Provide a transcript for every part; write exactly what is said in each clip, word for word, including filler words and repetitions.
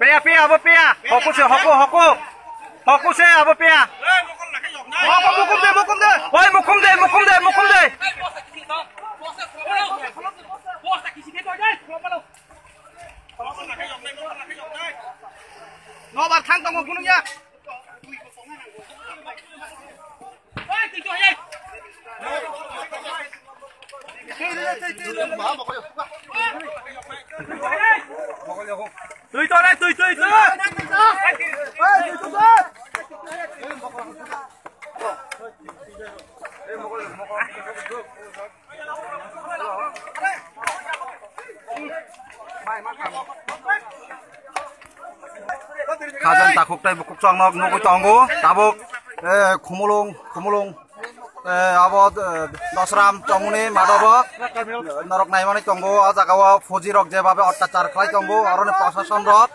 Pia, pia, abo pia. Hoku se, hoku, hoku. Hoku se, abo pia. Abo mukum de, mukum de. Oi, mukum de, mukum de, mukum de. Nobar thang tongo, gunung ya. Twi to, twi, twi, twi. Khajang takhuk tei bukhuk chwng nok nugwi tongo. Tabuk, eh, Khumulung, Khumulung, eh, abo, eh, Dosram tongmani madobo norok naimani tongo. O jaga o fuji rok jebabe ottachar khlai tongo, oroni prosason rok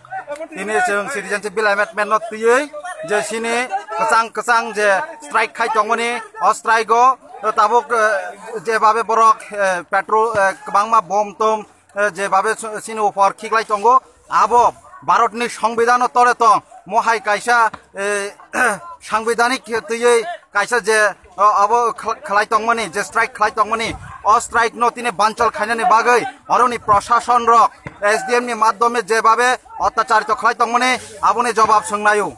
tini chwng citizenship bill amendment no twiwi je sini kwchang kwchang je strike khai tongmani, o strike o tabuk, eh, jebabe borok, eh, petrol, eh, kwbangma bom tom eh, jebabe s-, sini upor khiklai tongo, abo Bharatni Songbidanno tore tong, mohai kaisa, eh, sangbidanik twiwi kaisa je, o, abo khl-, khlai tongmani, je strike khlai tongmani, o strike no tini banchal khainani bagwi oroni prosason rok S D M ni madhyome jebabe ottacharito khlai tongmani, aboni jobab swngnaio.